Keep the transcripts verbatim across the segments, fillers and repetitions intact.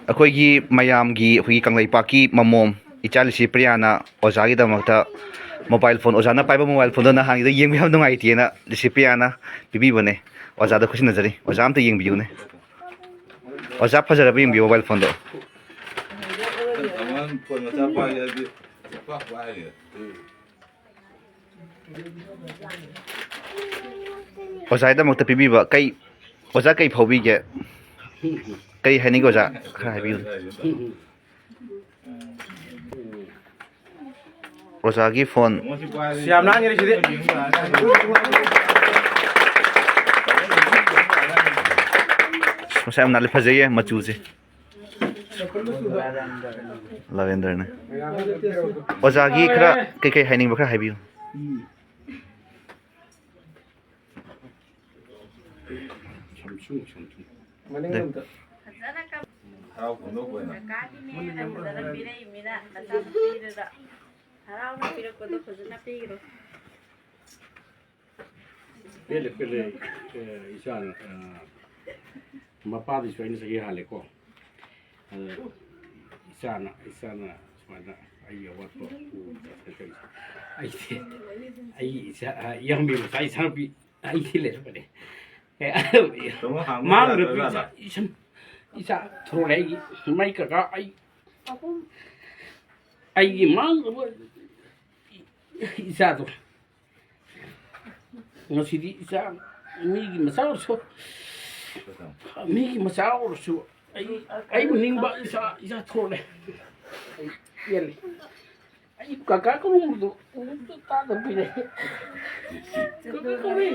ꯑꯩꯈꯣꯏꯒꯤ ꯃꯌꯥꯝꯒꯤ, ꯑꯩꯈꯣꯏꯒꯤ ꯀꯪꯂꯩꯄꯥꯛꯀꯤ ꯃꯃꯣꯝ ꯏꯆꯥ ꯂꯤꯁꯤꯄ꯭ꯔꯤꯌꯥꯅ ꯑꯣꯖꯥꯒꯤꯗꯃꯛꯇ ꯃꯣꯕꯥꯏꯜ ꯐꯣꯟ, ꯑꯣꯖꯥꯅ ꯄꯥꯏꯕ ꯃꯣꯕꯥꯏꯜ ꯐꯣꯟꯗꯣ ꯅꯍꯥꯟꯒꯤꯗ ꯌꯦꯡꯕ ꯌꯥꯝ ꯅꯨꯡꯉꯥꯏꯇꯦꯅ ꯂꯤꯁꯤꯄ꯭ꯔꯤꯌꯥꯅ ꯄꯤꯕꯤꯕꯅꯦ꯫ ꯑꯣꯖꯥꯗ ꯈꯨꯠꯁꯤꯟꯅꯖꯔꯤ꯫ ꯑꯣꯖꯥ ꯑꯝꯇ ꯌꯦꯡꯕꯤꯌꯨꯅꯦ꯫ ꯑꯣꯖꯥ, ꯐꯖꯔꯕ ꯌꯦꯡꯕꯤꯌꯨ ꯃꯣꯕꯥꯏꯜ ꯐꯣꯟꯗꯣ꯫ ꯑꯉꯥꯡ ꯐꯣꯟ ꯃꯆꯥ ꯄꯥꯏꯒꯦ ꯍꯥꯏꯗꯤ ꯄꯥꯛ ꯄꯥꯏꯔꯦ꯫ ꯑꯣꯖꯥꯒꯤꯗꯃꯛꯇ ꯄꯤꯕꯤꯕ ꯀꯩ, ꯑꯣꯖꯥ ꯀꯩ ꯐꯥꯎꯕꯤꯒꯦ? ꯀꯩ ꯍꯥꯏꯅꯤꯡꯒꯦ ꯑꯣꯖꯥ? ꯈꯔ ꯍꯥꯏꯕꯤꯌꯨ꯫ ꯑꯣꯖꯥꯒꯤ ꯐꯣꯟ꯫ ꯌꯥꯝ ꯂꯥꯡꯉꯦ ꯁꯤꯗꯤ꯫ ꯃꯁꯥ ꯌꯥꯝ ꯅꯥꯜꯂꯦ, ꯐꯖꯩꯌꯦ ꯃꯆꯨꯁꯦ꯫ ꯂꯥꯕꯦꯟꯗꯔꯅꯦ꯫ ꯑꯣꯖꯥꯒꯤ ꯈꯔ ꯀꯩꯀꯩ ꯍꯥꯏꯅꯤꯡꯕ ꯈꯔ ꯍꯥꯏꯕꯤꯌꯨ꯫ ꯁꯝꯁꯨꯡ, ꯁꯝꯁꯨꯡ꯫ ꯃꯅꯤꯡꯂꯣꯝꯗ꯫ ꯐꯖꯅ ꯀꯞ-, ꯍꯔꯥꯎ ꯀꯨꯝꯍꯩ ꯑꯣꯏꯅ꯫ ꯀꯀꯥꯒꯤꯅꯦꯅ ꯐꯖꯅ ꯄꯤꯔꯛꯏꯃꯤꯅ ꯅꯆꯥꯅꯨꯄꯤꯗꯨꯗ ꯍꯔꯥꯎꯅ ꯄꯤꯔꯛꯄꯗꯣ ꯐꯖꯅ ꯄꯤꯈ꯭ꯔꯣ꯫ ꯄꯦꯜꯂꯦ, ꯄꯦꯜꯂꯦ꯫ ꯑꯦ, ꯏꯆꯥꯅ, ꯑ, ꯃꯄꯥꯗꯩꯁꯨ ꯑꯩꯅ ꯆꯍꯤ ꯍꯥꯜꯂꯦꯀꯣ꯫ ꯑꯗ ꯏꯆꯥꯅ, ꯏꯆꯥꯅ ꯁꯨꯃꯥꯏꯅ ꯑꯩꯒꯤ ꯑꯋꯥꯠꯄ ꯎꯕꯗ ꯀꯩꯅꯣ ꯇꯧꯔꯤꯁꯦ꯫ ꯑꯩꯗꯤ, ꯑꯩ ꯏꯆꯥ, ꯑ, ꯏꯌꯥꯝꯕꯤ ꯃꯆꯥ ꯏꯆꯥꯅꯨꯄꯤ ꯑꯩꯗꯤ ꯂꯩꯔꯝꯕꯅꯦ꯫ ꯑꯦ, ꯇꯥꯃꯣ ꯍꯥꯡꯕ ꯃꯥꯡꯗ ꯌꯥꯗ꯭ꯔꯖꯥꯠꯂꯥ? ꯏꯆꯥ, ꯏꯁꯝ-, ꯏꯆꯥ ꯊꯣꯔꯛꯑꯦ ꯑꯩꯒꯤ꯫ ꯃꯥꯏ ꯀꯀꯥ ꯑꯩ ꯑꯍꯨꯝ꯫ ꯑꯩꯒꯤ ꯃꯥꯡꯗꯕ ꯏꯆꯥꯗꯣ꯫ ꯉꯁꯤꯗꯤ ꯏꯆꯥ ꯃꯤꯒꯤ ꯃꯆꯥ ꯑꯣꯏꯔꯁꯨ, ꯃꯤꯒꯤ ꯃꯆꯥ ꯑꯣꯏꯔꯁꯨ ꯑꯩ, ꯑꯩꯕꯨ ꯅꯤꯡꯕ ꯏꯆꯥ, ꯏꯆꯥ ꯊꯣꯛꯂꯦ꯫ ꯑꯩ ꯄꯦꯜꯂꯦ꯫ ꯑꯩ ꯀꯀꯥ ꯀꯧꯔꯝꯕꯗꯣ ꯑꯃꯨꯛꯇ ꯇꯥꯗꯕ ꯀꯨꯏꯔꯦ꯫ ꯀꯀꯥ ꯀꯧꯔꯦ꯫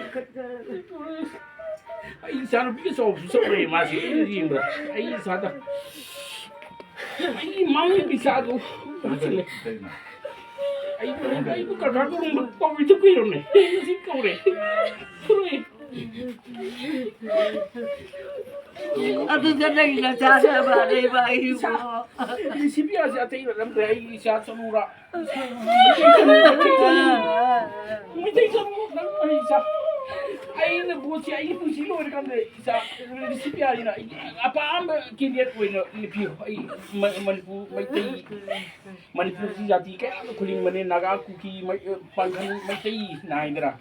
ꯑꯩ ꯏꯆꯥꯅꯨꯄꯤꯒ ꯆꯥꯎꯕꯁꯨ ꯆꯥꯎꯔꯦ ꯃꯥꯁꯦ꯫ ꯑꯩꯅ ꯌꯦꯡꯕꯗ ꯑꯩ ꯏꯆꯥꯗ ꯑꯩꯒꯤ ꯃꯥꯡꯒꯤ ꯄꯩꯁꯥꯗꯣ ꯂꯣꯏꯁꯤꯜꯂꯦ꯫ ꯑꯩꯕꯨ, ꯑꯩꯕꯨ ꯀꯔꯕꯥꯔ ꯇꯧꯔꯝꯕ ꯀꯧꯔꯤꯗꯣ ꯀꯨꯏꯔꯝꯅꯦ꯫ ꯉꯁꯤ ꯀꯧꯔꯦ꯫ ꯊꯣꯔꯛꯑꯦ꯫ ꯑꯗꯨꯗ ꯅꯪ ꯅꯆꯥ ꯁꯦꯕꯥ ꯂꯩꯕ ꯑꯩꯕꯨ꯫ ꯏꯆꯥ, ꯁꯤ ꯄꯤꯌꯥꯁꯦ ꯑꯇꯩ ꯅꯠꯂꯝꯗ꯭ꯔꯦ꯫ ꯑꯩꯒꯤ ꯏꯆꯥ ꯆꯅꯨꯔꯥ꯫ ꯃꯩꯇꯩ ꯆꯅꯨ, ꯃꯩꯇꯩ ꯆꯅꯨ, ꯅꯪ ꯑꯩ ꯏꯆꯥ꯫ ꯑꯩꯅ ꯄꯣꯠꯁꯤ ꯑꯩꯒꯤ ꯄꯨꯟꯁꯤ ꯂꯣꯏꯔꯀꯥꯟꯗ ꯏꯆꯥ꯫ ꯁꯤ ꯄꯤ ꯑꯥꯔ ꯏꯅ ꯑꯩꯒꯤ ꯑꯄꯥꯝꯕ ꯀꯦꯟꯗꯤꯗꯦꯠ ꯑꯣꯏꯅ ꯂꯦꯞꯄꯤꯌꯨ꯫ ꯑꯩ ꯃ-, ꯃꯅꯤꯄꯨꯔ ꯃꯩꯇꯩ, ꯃꯅꯤꯄꯨꯔꯒꯤ ꯖꯥꯇꯤ ꯀꯌꯥ ꯑꯃ ꯈꯨꯂꯤꯡꯕꯅꯦ, ꯅꯥꯒꯥ, ꯀꯨꯀꯤ, ꯃꯩ-, ꯄꯥꯡꯒꯜ, ꯃꯩꯇꯩ ꯅꯥꯏꯗꯅ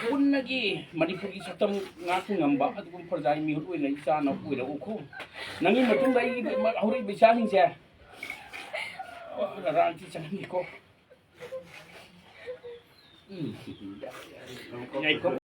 ꯄꯨꯟꯅꯒꯤ ꯃꯅꯤꯄꯨꯔꯒꯤ ꯁꯛꯇꯝ ꯉꯥꯛꯄ ꯉꯝꯕ ꯑꯗꯨꯒꯨꯝꯕ ꯄ꯭ꯔꯖꯥꯒꯤ ꯃꯤꯍꯨꯠ ꯑꯣꯏꯅ ꯏꯆꯥꯅ ꯑꯣꯏꯔꯛꯎꯀꯣ꯫ ꯅꯪꯒꯤ ꯃꯇꯨꯡꯗ ꯑꯩꯒꯤ ꯍꯧꯔꯛꯏꯕ ꯏꯆꯥꯁꯤꯡꯁꯦ ꯔꯥꯡꯁꯤ ꯆꯪꯍꯟꯒꯦꯀꯣ꯫ ꯎꯝ꯫ ꯌꯥꯏꯀꯣ꯫